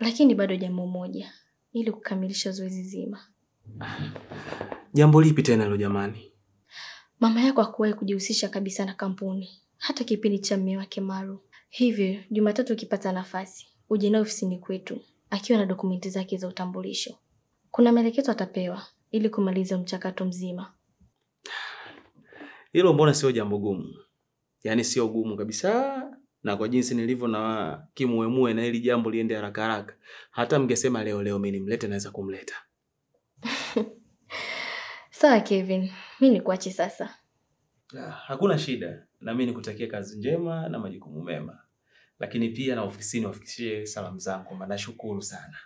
Lakini bado jambo moja ili kukamilisha zoezi zima. Jambo lipi tena hilo jamani? Mama yako hakuwahi kujihusisha kabisa na kampuni hata kipindi cha mume wake Maru. Hivyo Jumatatu ukipata nafasi uje naye ofisini kwetu akiwa na dokumenti zake za utambulisho. Kuna maelekezo atapewa ili kumaliza mchakato mzima. Hilo mbona sio jambo gumu? Yaani sio gumu kabisa. Na kwa jinsi nilivyo na kimuemue na hili jambo liende haraka haraka, hata mngesema leo leo mimi nimlete naweza kumleta. Sawa Kevin, mimi nikuache sasa. Hakuna shida. Na mimi nikutakia kazi njema na majukumu mema. Lakini pia na ofisini wafikishie salamu zangu, maana nashukuru sana.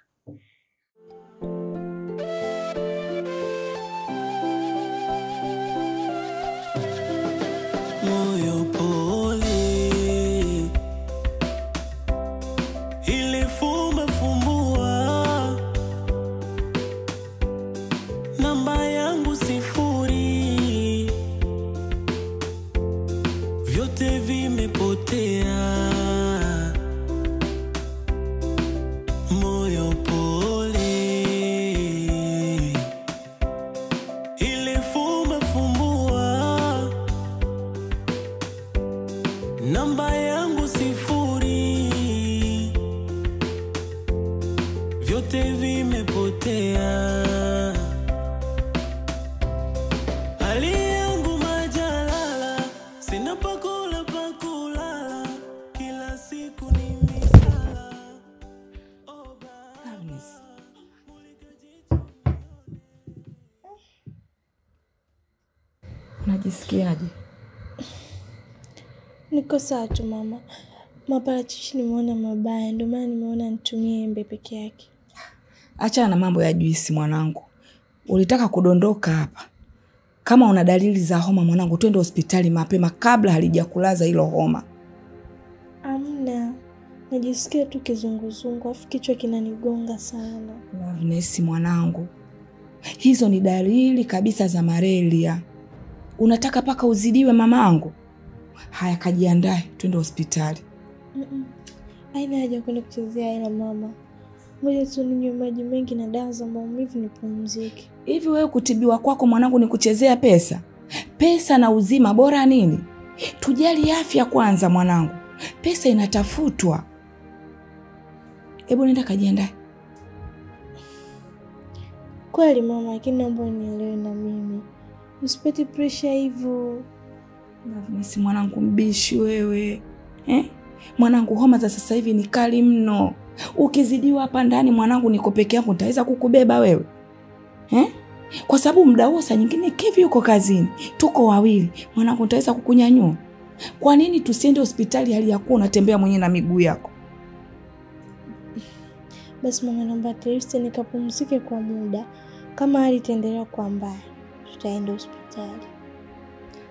Moyo pole ilifumba fumbua, namba yangu 0, vyote vimepotea. Moyo pole ilifumba fumbua, namba yangu 0, vyote vimepotea. Hali yangu majalala, sina pakula pakulala, kila siku ni misala. Oh baba, unajisikiaje? Niko sawa tu mama. Maparachichi nimeona mabaya, ndio maana nimeona nitumie embe peke yake. Achana na mambo ya juisi mwanangu. Ulitaka kudondoka hapa. Kama una dalili za homa mwanangu, twende hospitali mapema kabla halijakulaza hilo homa. Amna. Najisikia tu kizunguzungu, afu kichwa kinanigonga sana. Loveness mwanangu, hizo ni dalili kabisa za malaria. Unataka paka uzidiwe mamangu? Haya, kajiandae twende hospitali. Haina haja kwenda kuchezea hela mama. Ngoja tu ninywe maji mengi na dawa za maumivu nipumzike. Hivi wewe kutibiwa kwako mwanangu ni kuchezea pesa? Pesa na uzima bora nini? Tujali afya kwanza mwanangu. Pesa inatafutwa. Hebu nenda kajiandae. Kweli mama, lakini naomba unielewe na mimi. Usipate pressure hivyo. Loveness mwanangu mbishi wewe. Eh? Mwanangu homa za sasa hivi ni kali mno. Ukizidiwa hapa ndani mwanangu niko peke yangu nitaweza kukubeba wewe? Eh? Kwa sababu muda huo saa nyingine Kevi yuko kazini. Tuko wawili. Mwanangu nitaweza kukunyanyua? Kwa nini tusiende hospitali hali ya kuwa unatembea mwenyewe na miguu yako? Basi mama, naomba Teresa nikapumzike kwa muda. Kama hali itaendelea kuwa mbaya, tutaenda hospitali.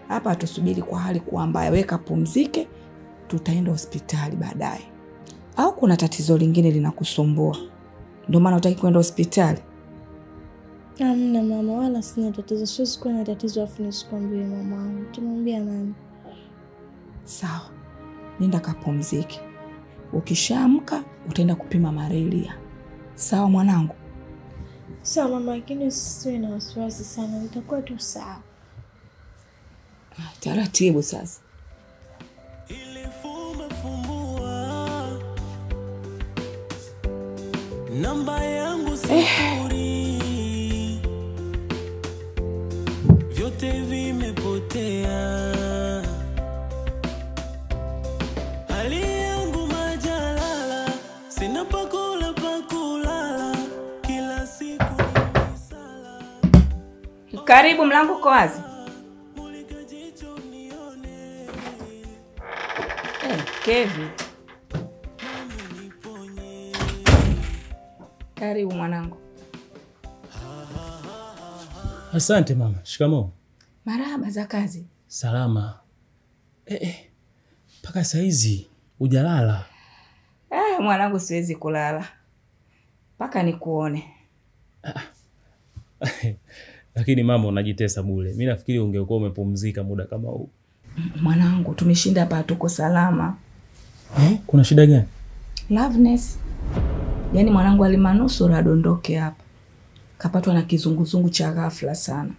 Hapa tusubiri kwa hali kuwa mbaya, weka pumzike, tutaenda hospitali baadaye. Au kuna tatizo lingine linakusumbua? Ndio maana hutaki kwenda hospitali? Hamna mama, wala sina tatizo. Siwezi kuwa na tatizo afu nisikwambie mamangu. Tumwambia nani? Sawa. Nenda kapumzike. Ukishaamka utaenda kupima malaria. Sawa mwanangu? Sawa mama, lakini usiwe na wasiwasi sana, nitakuwa tu sawa. Taratibu sasa. Ilifumba fumbua, namba yangu 0, vyote vimepotea. Hali yangu majalala, sina pakula pakulala, kila siku ni misala. Karibu, mlango uko wazi. Kevi. Karibu mwanangu. Asante mama. Shikamoo. Marahaba za kazi. Salama. Paka saizi hujalala? Mwanangu siwezi kulala. Paka nikuone. Lakini mama unajitesa bure. Mimi nafikiri ungekuwa umepumzika muda kama huu. Mwanangu tumeshinda hapa, tuko salama. Kuna shida gani? Loveness. Yaani mwanangu alimanusura adondoke hapa. Kapatwa na kizunguzungu cha ghafla sana.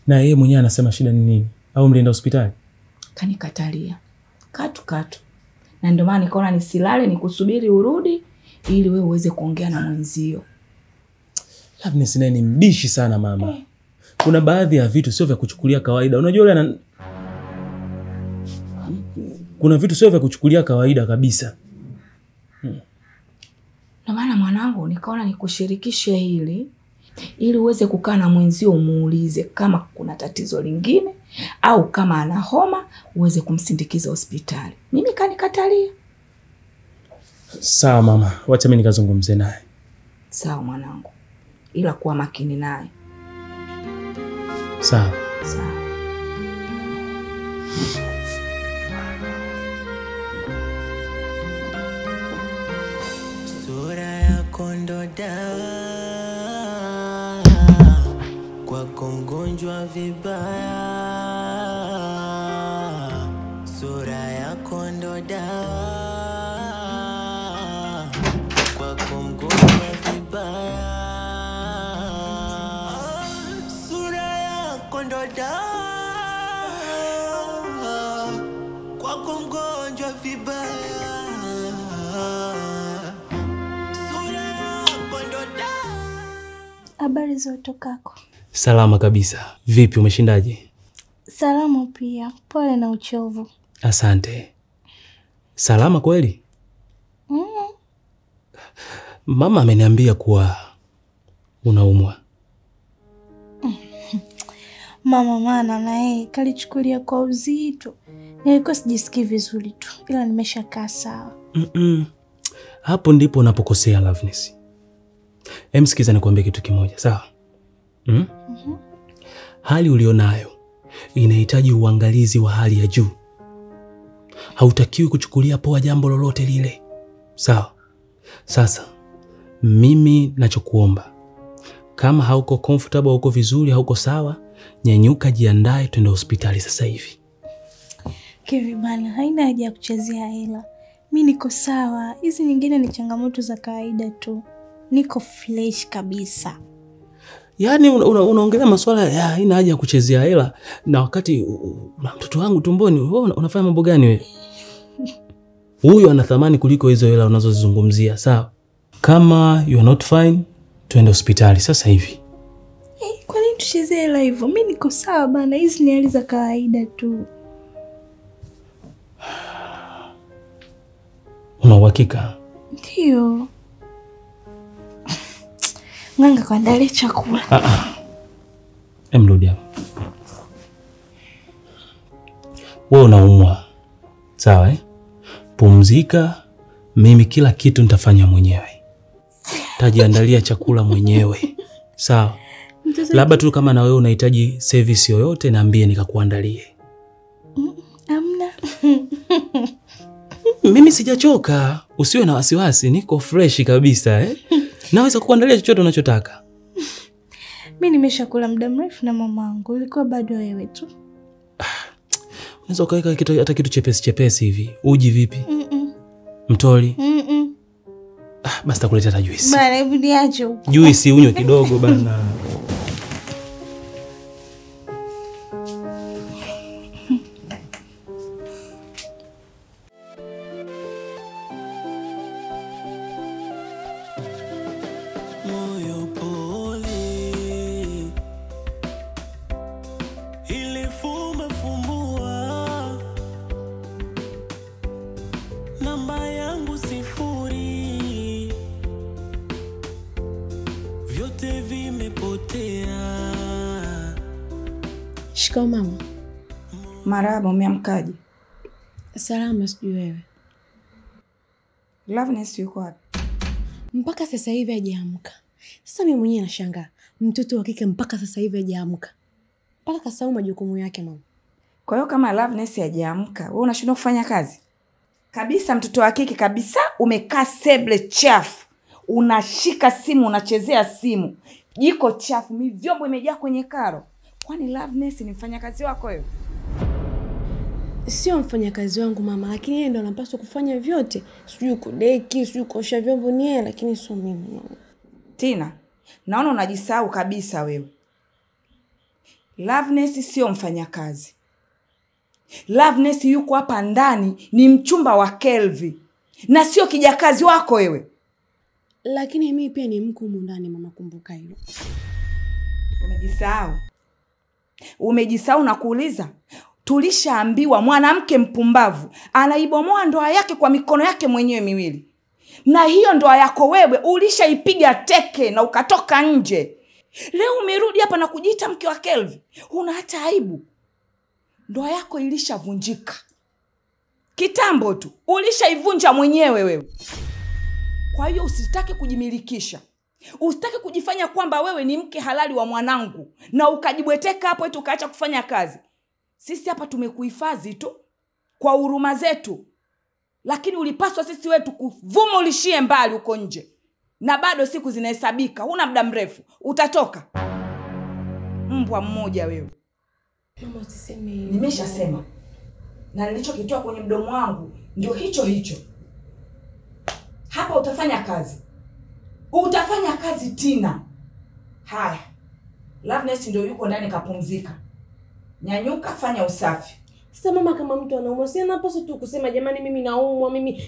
Na yeye mwenyewe anasema shida ni nini? Au mlienda hospitali? Kanikatalia. Katu katu. Na ndio maana nikaona nisilale nikusubiri urudi ili wewe uweze kuongea na mwenzio. Loveness naye ni mbishi sana mama. Kuna baadhi ya vitu sio vya kuchukulia kawaida. Unajua yule kuna vitu sio vya kuchukulia kawaida kabisa. Ndio maana mwanangu nikaona nikushirikishe hili ili uweze kukaa na mwenzio umuulize kama kuna tatizo lingine au kama ana homa uweze kumsindikiza hospitali. Mimi kanikatalia. Sawa mama, wacha mimi nikazungumze naye. Sawa mwanangu. Ila kuwa makini naye. Sawa. Sawa. Sura yako ndo dawa kwako mgonjwa vibaya. Sura yako ndo dawa kwako mgonjwa vibaya. Sura yako ndo dawa kwako mgonjwa vibaya. Habari za utokako? Salama kabisa. Vipi, umeshindaje? Salama pia. Pole na uchovu. Asante. Salama kweli? Mama ameniambia kuwa unaumwa. Mama maana na yeye kalichukulia kwa uzito. Nilikuwa sijisikii vizuri tu, ila nimeshakaa sawa. Hapo ndipo unapokosea Loveness. Sikiza nikwambie kitu kimoja, sawa? Hali ulionayo inahitaji uangalizi wa hali ya juu. Hautakiwi kuchukulia poa jambo lolote lile. Sawa? Sasa mimi nachokuomba, kama hauko comfortable, hauko vizuri, hauko sawa, nyanyuka, jiandae twende hospitali sasa hivi. Kevi bana, haina haja ya kuchezea hela. Mimi niko sawa. Hizi nyingine ni changamoto za kawaida tu. Niko fresh kabisa. Yaani unaongelea masuala ya haina haja ya kuchezea hela na wakati una mtoto wangu tumboni, wewe unafanya mambo gani wewe? Huyu ana thamani kuliko hizo hela unazozizungumzia, sawa? Kama you are not fine, twende hospitali sasa hivi. Kwa nini tuchezee hela hivyo? Mimi niko sawa bana, hizi ni hali za kawaida tu. Una uhakika? Ndio. Nganga kuandalia chakula. Emrudi hapa. Wewe unaumwa. Sawa eh? Pumzika, mimi kila kitu nitafanya mwenyewe. Tajiandalia chakula mwenyewe. Sawa. Labda tu kama na wewe unahitaji service yoyote niambie nikakuandalie. Amna. Mimi sijachoka, usiwe na wasiwasi, niko fresh kabisa eh. Naweza kukuandalia chochote unachotaka. Mimi nimeshakula muda mrefu na mamangu, ilikuwa bado wewe tu. Unaweza ukaweka kitu, hata kitu chepesi chepesi hivi. Uji vipi? Mtoli? Basi takuletea hata juisi. Bana, hebu niache huko. Juisi unywe kidogo bana. Moyo pole ilifumba fumbua, namba yangu 0, vyote vimepotea. Shikamoo mama. Marahaba, umeamkaje? Salama, sijui wewe. Loveness yuko wapi? Mpaka sasa hivi hajaamka. Sasa mimi mwenyewe nashangaa, mtoto wa kike mpaka sasa hivi hajaamka. Mpaka kasahau majukumu yake mama. Kwa hiyo kama Loveness hajaamka, wewe unashindwa kufanya kazi? Kabisa mtoto wa kike kabisa, umekaa seble chafu. Unashika simu, unachezea simu. Jiko chafu, vyombo imejaa kwenye karo. Kwani Loveness ni mfanyakazi wako wewe? Sio mfanyakazi wangu mama, lakini yeye ndo anapaswa kufanya vyote. Sijui kudeki, sijui kuosha vyombo ni yeye, lakini sio mimi mama. Tina, naona unajisahau kabisa wewe. Loveness sio mfanyakazi. Loveness yuko hapa ndani ni mchumba wa Kelvi na sio kijakazi wako wewe. Lakini mimi pia ni mkuu humu ndani mama, kumbuka hilo. Umejisahau. Umejisahau na kuuliza. Tulishaambiwa mwanamke mpumbavu anaibomoa ndoa yake kwa mikono yake mwenyewe miwili. Na hiyo ndoa yako wewe ulishaipiga teke na ukatoka nje. Leo umerudi hapa na kujiita mke wa Kelvi. Huna hata aibu. Ndoa yako ilishavunjika kitambo tu, ulishaivunja mwenyewe wewe. Kwa hiyo usitake kujimilikisha. Usitake kujifanya kwamba wewe ni mke halali wa mwanangu na ukajibweteka hapo eti ukaacha kufanya kazi. Sisi hapa tumekuhifadhi tu kwa huruma zetu. Lakini ulipaswa sisi wewe tukuvumulishie mbali huko nje. Na bado siku zinahesabika, huna muda mrefu utatoka. Mbwa mmoja wewe. Mama usiseme hivyo. Nimeshasema. Na nilichokitoa kwenye mdomo wangu ndio hicho hicho. Hapa utafanya kazi. Utafanya kazi Tina. Haya. Loveness ndio yuko ndani kapumzika. Nyanyuka, fanya usafi. Sasa mama, kama mtu anaumwa, si anapaswa tu kusema jamani mimi naumwa, mimi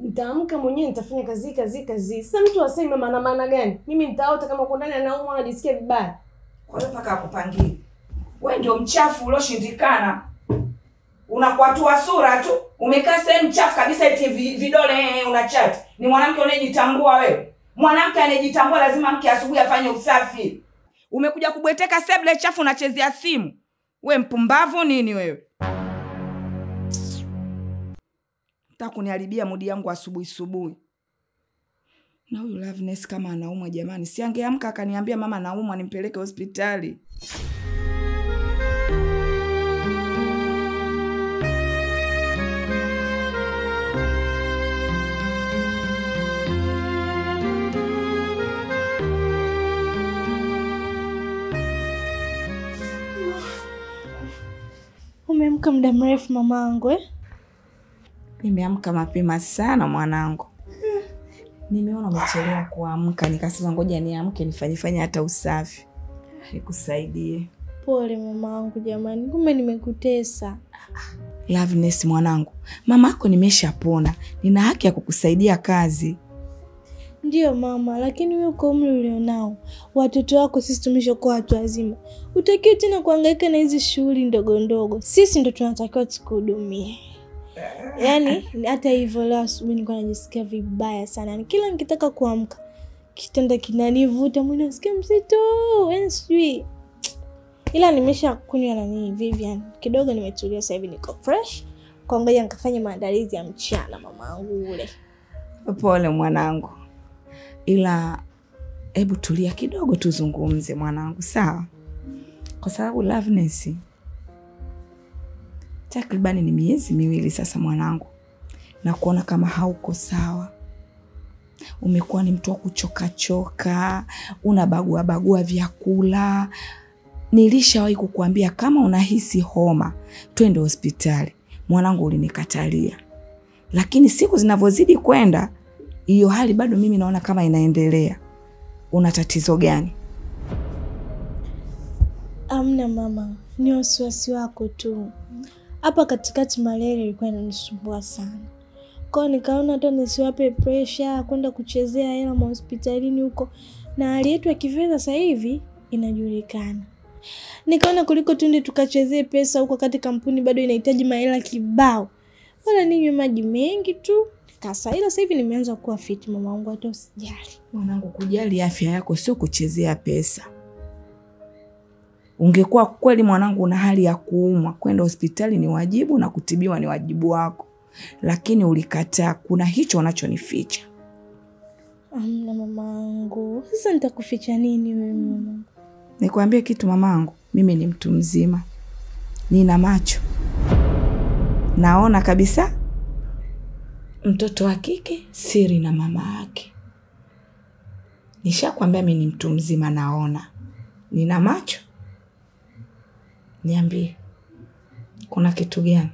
nitaamka mwenyewe nitafanya kazi kazi kazi. Sasa mtu aseme mama ana maana gani? Mimi nitaota kama uko ndani anaumwa anajisikia vibaya. Kwa hiyo paka akupangie. Wewe ndio mchafu ulioshindikana. Unakwatua sura tu, umekaa sehemu chafu kabisa eti vidole una chat. Ni mwanamke unayejitambua wewe? Mwanamke anayejitambua lazima mke asubuhi afanye usafi. Umekuja kubweteka seble chafu unachezea simu. We mpumbavu nini wewe? Nataka kuniharibia mudi yangu asubuhi subuhi. Na huyu Loveness kama anaumwa jamani, si angeamka akaniambia mama naumwa nimpeleke hospitali. Umeamka muda mrefu mamangu eh? Nimeamka mapema sana mwanangu. Nimeona umechelewa kuamka nikasema ngoja niamke nifanye hata usafi. Nikusaidie. Pole mamangu jamani, kumbe nimekutesa. Loveness mwanangu, mamako nimeshapona. Nina haki ya kukusaidia kazi. Ndiyo mama, lakini wewe uko umri ulionao, watoto wako sisi tumeshakuwa watu wazima. Utakiwa tena kuhangaika na hizi shughuli ndogo ndogo. Sisi ndo tunatakiwa tukuhudumie. Yaani hata hivyo leo asubuhi nilikuwa najisikia vibaya sana. Yaani kila nikitaka kuamka kitanda kinanivuta, mwili nasikia mzito, yaani sijui. Ila nimesha kunywa na nini Vivian. Kidogo nimetulia sasa hivi niko fresh. Kwa ngoja nikafanye maandalizi ya mchana mamangu ule. Pole mwanangu. Ila hebu tulia kidogo tuzungumze mwanangu, sawa? Kwa sababu Loveness takribani ni miezi miwili sasa mwanangu, na kuona kama hauko sawa. Umekuwa ni mtu wa kuchoka choka, unabagua bagua vyakula. Nilishawahi kukuambia kama unahisi homa twende hospitali. Mwanangu ulinikatalia. Lakini siku zinavyozidi kwenda hiyo hali bado mimi naona kama inaendelea. Una tatizo gani? Amna mama, ni wasiwasi wako tu. Hapa katikati malaria ilikuwa inanisumbua sana. Kwa nikaona hata nisiwape pressure kwenda kuchezea hela hospitalini huko, na hali yetu ya kifedha sasa hivi inajulikana. Nikaona kuliko tunde tukachezee pesa huko wakati kampuni bado inahitaji mahela kibao. Wala ninywe maji mengi tu. Kasa ila sasa hivi nimeanza kuwa fit mama wangu, hata usijali. Mwanangu, kujali afya yako sio kuchezea pesa. Ungekuwa kweli mwanangu una hali ya kuumwa, kwenda hospitali ni wajibu na kutibiwa ni wajibu wako. Lakini ulikataa, kuna hicho unachonificha. Amna mamangu. Sasa nitakuficha nini wewe mamangu? Nikwambie kitu mamangu, mimi ni mtu mzima. Nina macho. Naona kabisa mtoto wa kike siri na mama yake. Nishakwambia mimi ni mtu mzima, naona. Nina macho. Niambie, kuna kitu gani?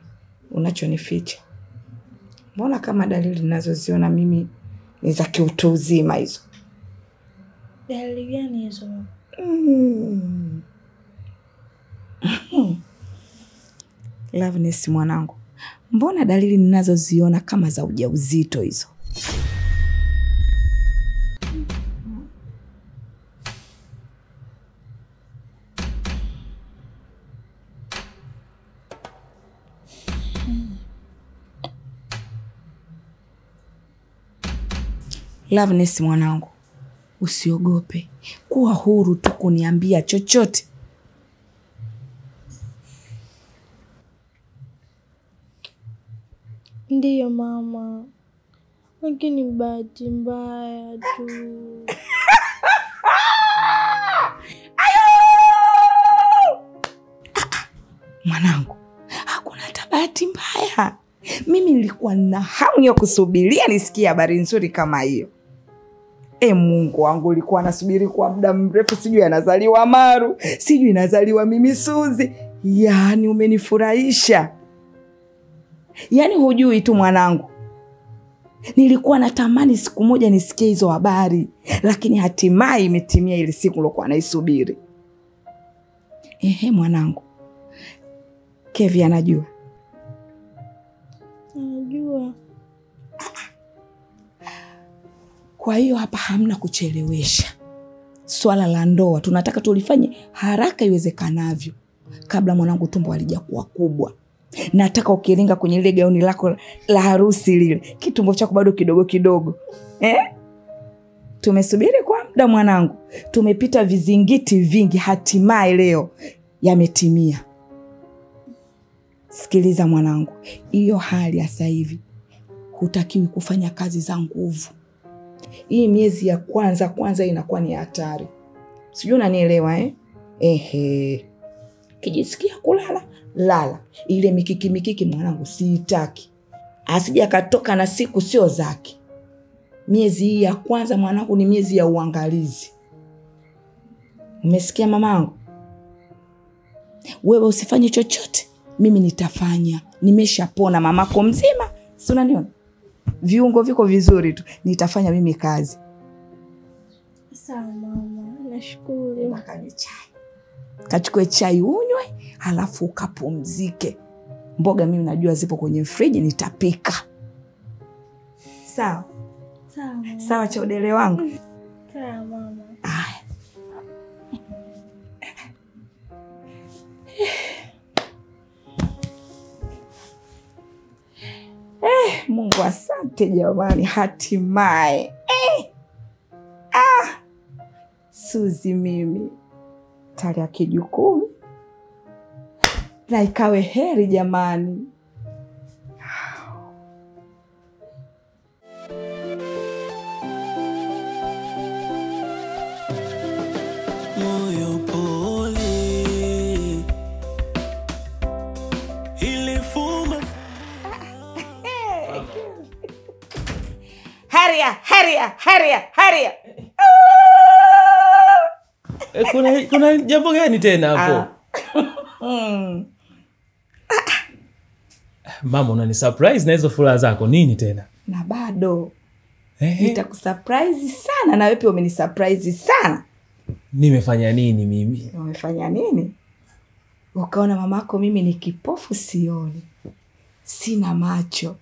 Unachonificha? Mbona kama dalili ninazoziona mimi ni za kiutu uzima hizo? Dalili gani hizo mama? Loveness mwanangu, mbona dalili ninazoziona kama za ujauzito hizo? Loveness mwanangu, usiogope. Kuwa huru tu kuniambia chochote. Ndiyo mama, lakini bahati mbaya tu. Ayo! Mwanangu, hakuna hata bahati mbaya. Mimi nilikuwa na hamu ya kusubiria nisikie habari nzuri kama hiyo. Mungu wangu, nilikuwa nasubiri kwa muda mrefu, sijui anazaliwa Maru, sijui nazaliwa mimi Suzi. Yaani umenifurahisha. Yaani hujui tu mwanangu, nilikuwa natamani siku moja nisikie hizo habari, lakini hatimaye imetimia ile siku nilikuwa naisubiri. Ehe mwanangu, Kevi anajua? Anajua. Kwa hiyo hapa hamna kuchelewesha. Swala la ndoa tunataka tulifanye haraka iwezekanavyo, kabla mwanangu tumbo halijakuwa kubwa. Nataka ukiringa kwenye ile gauni lako la harusi lile, kitumbo chako bado kidogo kidogo. Tumesubiri kwa muda mwanangu, tumepita vizingiti vingi, hatimaye leo yametimia. Sikiliza mwanangu, hiyo hali ya sasa hivi hutakiwi kufanya kazi za nguvu. Hii miezi ya kwanza inakuwa ni hatari. Sijui unanielewa eh? Ehe. Kijisikia kulala, lala. Ile mikiki mikiki mwanangu siitaki. Asije akatoka na siku sio zake. Miezi hii ya kwanza mwanangu ni miezi ya uangalizi. Umesikia mamangu? Wewe usifanye chochote, mimi nitafanya. Nimeshapona mamako mzima, si unaniona? Viungo viko vizuri tu, nitafanya mimi kazi. Sawa mama, nashukuru. Nakanywa chai. Kachukue chai unywe, halafu ukapumzike. Mboga mimi najua zipo kwenye friji, nitapika. Sawa? Sawa. Sawa chaudele wangu. Sawa mama. Aya. Mungu asante jamani, hatimaye. Suzi mimi tari ya kijukuu. Na ikawe heri jamani. Moyo pole ilifuma. Haria, haria, haria, haria. Kuna jambo gani tena hapo? Mama, unani surprise na hizo furaha zako nini tena? Na bado nitakusurprise sana, na wewe pia umenisurprise sana. Nimefanya nini mimi? Umefanya nini? Ukaona mamako mimi ni kipofu sioni. Sina macho.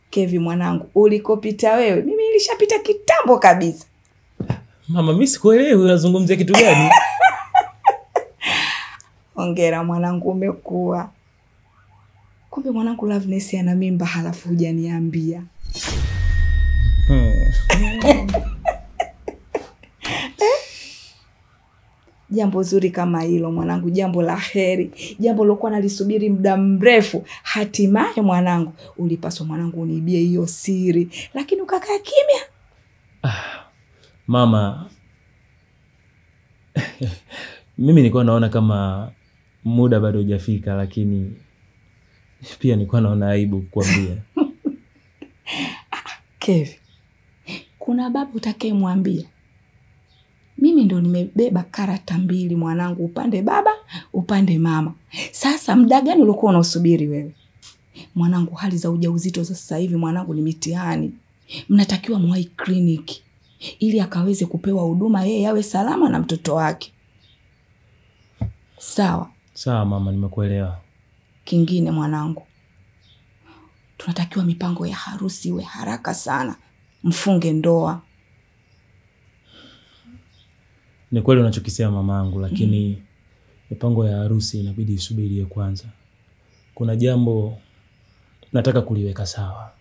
Kevi mwanangu, ulikopita wewe, mimi nilishapita kitambo kabisa. Mama, mimi sikuelewi unazungumzia kitu gani? Hongera mwanangu, umekua. Kumbe mwanangu Loveness ana mimba halafu hujaniambia. Jambo zuri kama hilo mwanangu, jambo la heri, jambo lilokuwa nalisubiri muda mrefu. Hatimaye mwanangu, ulipaswa mwanangu uniibie hiyo siri, lakini ukakaa kimya. Mama, mimi nilikuwa naona kama muda bado hujafika, lakini pia nilikuwa naona aibu kukuambia. Kevi, kuna babu utakayemwambia? Mimi ndo nimebeba karata mbili mwanangu, upande baba, upande mama. Sasa muda gani ulikuwa unasubiri wewe? Mwanangu, hali za ujauzito za sasa hivi mwanangu ni mitihani. Mnatakiwa muwahi kliniki ili akaweze kupewa huduma, yeye awe salama na mtoto wake. Sawa? Sawa mama, nimekuelewa. Kingine mwanangu, tunatakiwa mipango ya harusi iwe haraka sana. Mfunge ndoa. Ni kweli unachokisema mamangu, lakini mipango ya harusi inabidi isubirie kwanza. Kuna jambo nataka kuliweka sawa.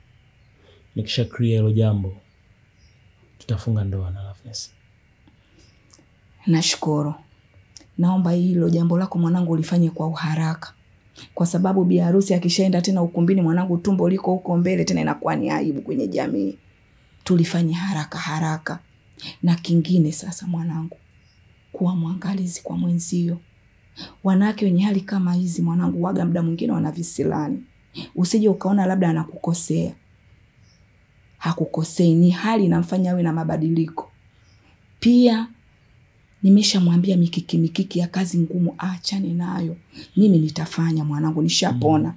Nikisha clear hilo jambo, tutafunga ndoa na Loveness. Nashukuru. Naomba hilo jambo lako mwanangu ulifanye kwa uharaka. Kwa sababu bi harusi akishaenda tena ukumbini mwanangu, tumbo liko huko mbele tena inakuwa ni aibu kwenye jamii. Tulifanye haraka haraka. Na kingine sasa mwanangu, kuwa mwangalizi kwa mwenzio. Wanawake wenye hali kama hizi mwanangu waga muda mwingine wana visilani. Usije ukaona labda anakukosea. Hakukosei, ni hali inamfanya awe na mabadiliko. Pia nimeshamwambia mikiki mikiki ya kazi ngumu aachane nayo. Mimi nitafanya mwanangu, nishapona.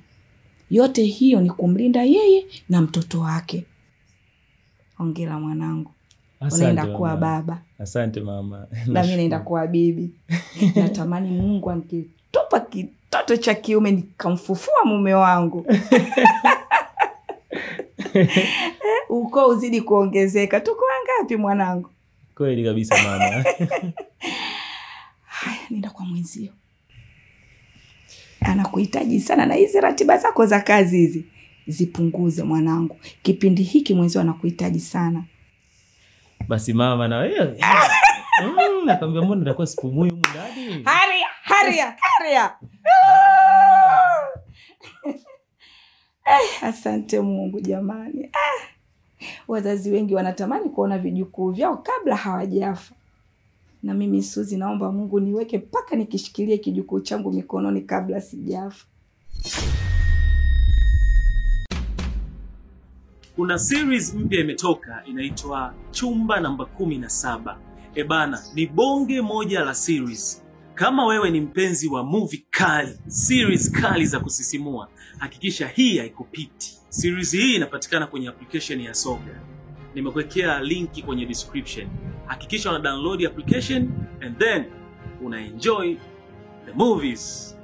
Yote hiyo ni kumlinda yeye na mtoto wake. Hongera mwanangu. Unaenda kuwa baba. Asante mama. Na mimi naenda kuwa bibi. Natamani Mungu angetupa kitoto cha kiume nikamfufua mume wangu. Uko uzidi kuongezeka. Tuko wangapi mwanangu? Kweli kabisa mama. Haya, nenda kwa mwenzio. Anakuhitaji sana, na hizi ratiba zako za kazi hizi zipunguze mwanangu. Kipindi hiki mwenzio anakuhitaji sana. Basi mama na wewe. Nakwambia mbona nitakuwa sipumui humu ndani. Haria, haria, haria. Asante Mungu jamani. Wazazi wengi wanatamani kuona vijukuu vyao kabla hawajafa. Na mimi Suzi naomba Mungu niweke mpaka nikishikilie kijukuu changu mikononi kabla sijafa. Kuna series mpya imetoka inaitwa Chumba namba 17. Ebana, ni bonge moja la series. Kama wewe ni mpenzi wa movie kali, series kali za kusisimua, hakikisha hii haikupiti. Series hii inapatikana kwenye application ya Soga. Nimekuwekea linki kwenye description. Hakikisha una download application and then una enjoy the movies.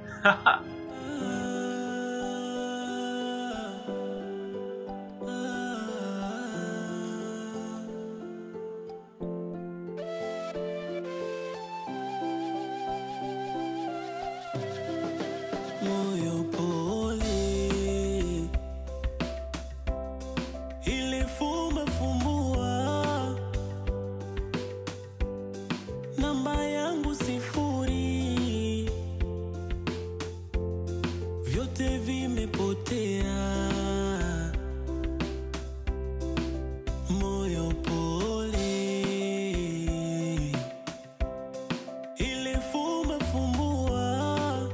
Moyo pole ilifumba fumbua, namba yangu 0, vyote vimepotea. Moyo pole ilifumba fumbua,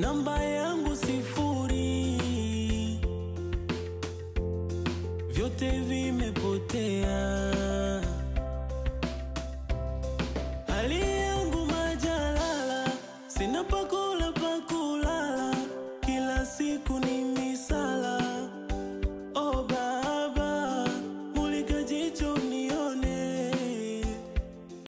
namba yangu 0, vyote vimepotea.